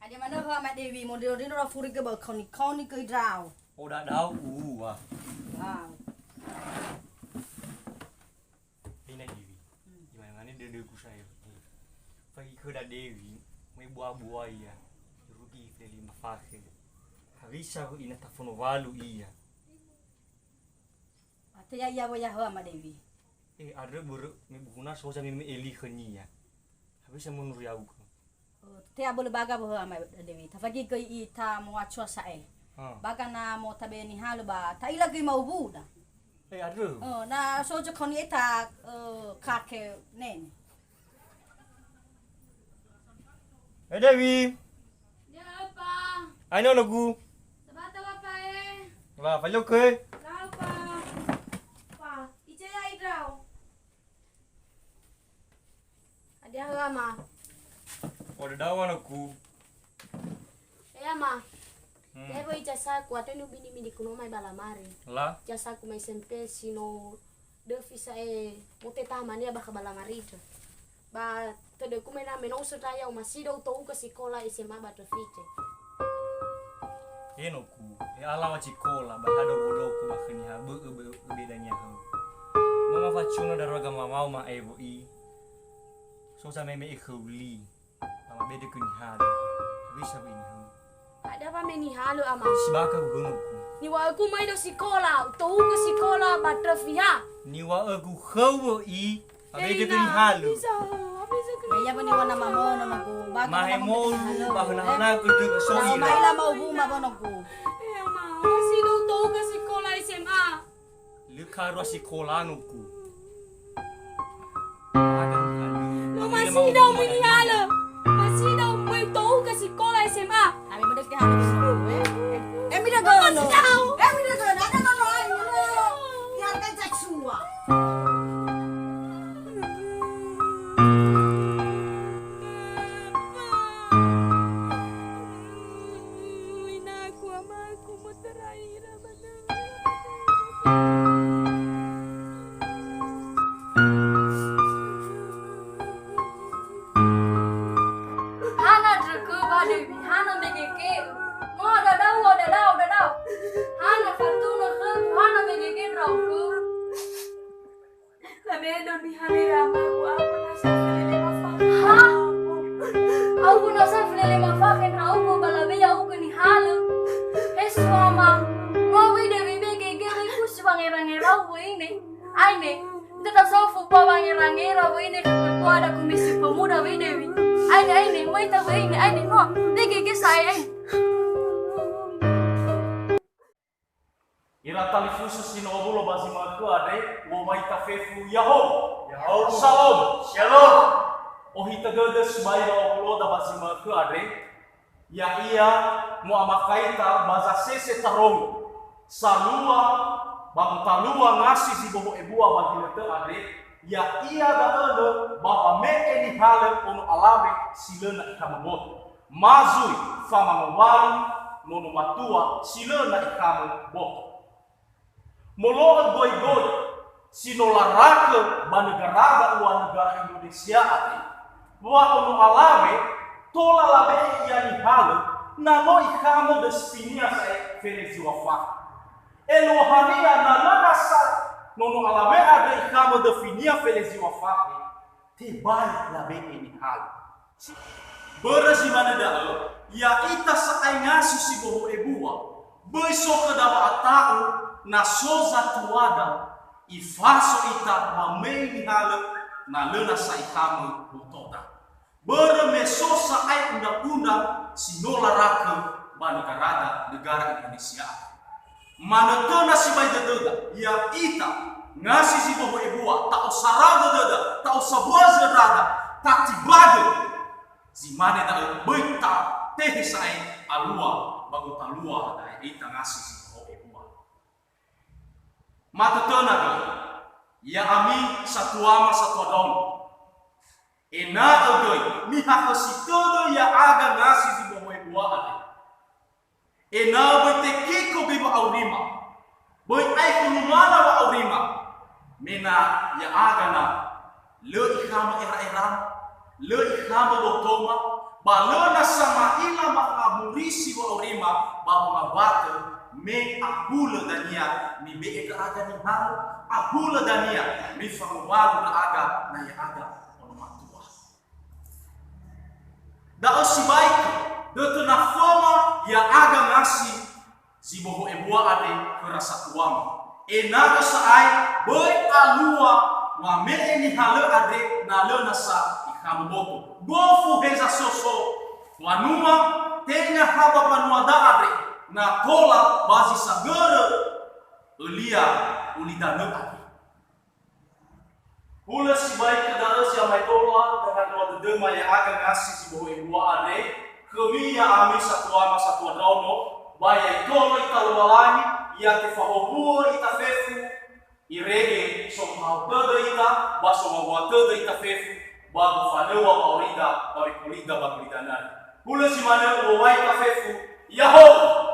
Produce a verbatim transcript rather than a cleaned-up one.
Hadia manö hö Ama Dewi, mondrino-ndrino ra furi gö ba kaoni-kaoni gö ndrao. Odadao ua. Wow. Ina Dewi. Hmm. Imane-mane dödögu sa'ae. Fai khöda Dewi, me bua-bua ia. Rugi feli mafakhe. Hawisa ina tafono walu ia. Ate ya ia wa ya hö Ama Dewi. Eh, andrö börö me buhuna soza me me eli khönia. Hawisa menurut ya'ugö. Oh, te abölö baga böhö Ama Dewi. Tafagi göi ita moa cua sa'ae. Ha. Baga na mo tabe nihalö ba ta'ila göi maubuda. Eh, andrö. Oh, na sozo kaoni eta, eh, kake nene. Eh, Dewi. Ya, Apa. Aina onogu. Sabata, Apa, eh. Wa, faliokö. Lau, Pa. Pa, ica ya idrao. Hadia hö Ama? Odadao anakku. Eh, Ama. Hmm. Tehe böi jasaku, atoi nubini-bini ku no mai ba lamari. La? Jasaku mai S M P si no döfi sa'ae mote tamania bakha ba lamari tö. Ba tödöku me na me no usöndra ya'o masido utougö sikola S M A ba töfice. Enoku, e alawa cikola ba hadogo-dogo ba khönia bö'ö bö'ö bedania hö. Mama facuna darua gamamao ma'ewo i. Soza meme'e khöu li. Mama bede gö nihalö. Bisa bini hö. Ada apa me nihalö, Ama? Sibaka gönöku. Niŵa'ögu mai do sikola, utougö sikola ba töfi ha. Niŵa'ögu khöu i. Abede gö nihalö. Bisa, bisa gö. Ya, ya, bani wana mamono nagu. Mahe molu, ba hana-hana gö dögö soira. Maila mau buma bonogu. Eh, Ama, masido utougö sikola S M A. Lö karua sikola anakku. Lo masido me nihalö. Masido me utougö sikola S M A. Ami mendek ke halus. Eh, mi dah gono. Eh, mi dah gono. Ada nono ayo. Biarkan saya cua. Inaku, amaku, mutera ira. Hana ndrögö ba Dewi, hana megege. No, dadao, dadao, dadao. Hana fatunö khögu, hana megege ndra'ugö. Labe'e do nihalö ira amagu, aku nasa felele mafakhe. Ha? Aku nasa felele mafakhe ndra'ugö ba labe'e ya'ugö nihalö. He suama, no awö i Dewi begege wekusi wangera-ngerau wöine. Aine, nte tasofu ba wangera-ngera wöine khö ketua ada komisi pemuda wö i Dewi. Aine, aine, möi ta wöine, aine, no, begege sa'ae, aine. Ira talifusö si no owulo ba zi ma'ökhö andre, u'omai tafefu, Ya'ahowu! Ya'ahowu! Shalom! Shalom! Ohitö dödö sibai wa'owuloda ba zi ma'ökhö andre, ya'ia mo'amakhaita ba zasese tarongo, salua ba gotalua ngasi zi boho ebua ba ginötö andre, ya'ia da'ö lö ba wame'e nihalö ono alawe si lö na ikhamö boto. Ma zui, famangowali nono matua si lö na ikhamö boto. Molo'ö goigoi si no larakö ba nögarada ua nögara Indonesia andre, wa ono alawe tola labe'e ia nihalö na no ikhamö döspinia sa'ae fele zi ŵa fakhe. Eluahania na lö nasa nono alawe andrö ikhamö döfinia fele zi ŵa fakhe, tebai labe'e nihalö. Börö zi manö da'ö, ya'ita sa'ae ngasi si boho ebua, böi so khöda wa'ata'u na so zatuada, ifaso ita ba möi nihalö na lö nasa ikhamö botoda. Börö me so sa'ae undang-undang si no larakö ba nögarada, nögara Indonesia. Manötöna sibai dödöda, ya'ita, ngasi zi boho ebua, ta'osarao dödöda, ta'osambua zöndrada, tatibadö. Zi mane da'ö böi tatehe sa'ae alua ba gotalua da'e ita ngasi zi boho ebua. Matötöna göi, ya'ami satuama satua ndraono. Ena'ö göi mihakhösi tödö ya'aga ngasi zi boho ebua andre. Ena'ö böi tekiko göi wa'aurima, böi aekhu numana wa'aurima, me na ya'aga na lö ikhamö era'era, Lö ikhambö botoma, ba lö nasa ma'ila ma'amurisi wa'aurima ba wangawatö me ahulö dania nibe'e ndra'aga nihalö, ahulö dania nifangowalu ndra'aga na ya'aga ono matua. Da'ö sibai, dötö na föma ya'aga ngasi zi boho ebua andre khöra satuama. Ena'ö sa'ae böi alua wame'e nihalö andre na lö nasa ikhambö boto. Gofu heza soso, wanua, tenga ha ba mbanuada andre, na tola ba zi sagörö ölia ulidanö andre. Hulö sibai khö da'ö zi amaetola, tanganua dödöma ya'aga ngasi zi boho ebua andre, khömi ya'ami satuama satua ndraono, ba ya itolo ita Lowalangi, ya tefahowu'ö ita fefu, irege somuhao tödö ita, ba sowawua tödö ita fefu, ba gofanöŵa wa'aurida, ba wekolida ba gulidanö. Hulö zi manö u'owai ita fefu, Ya'ahowu!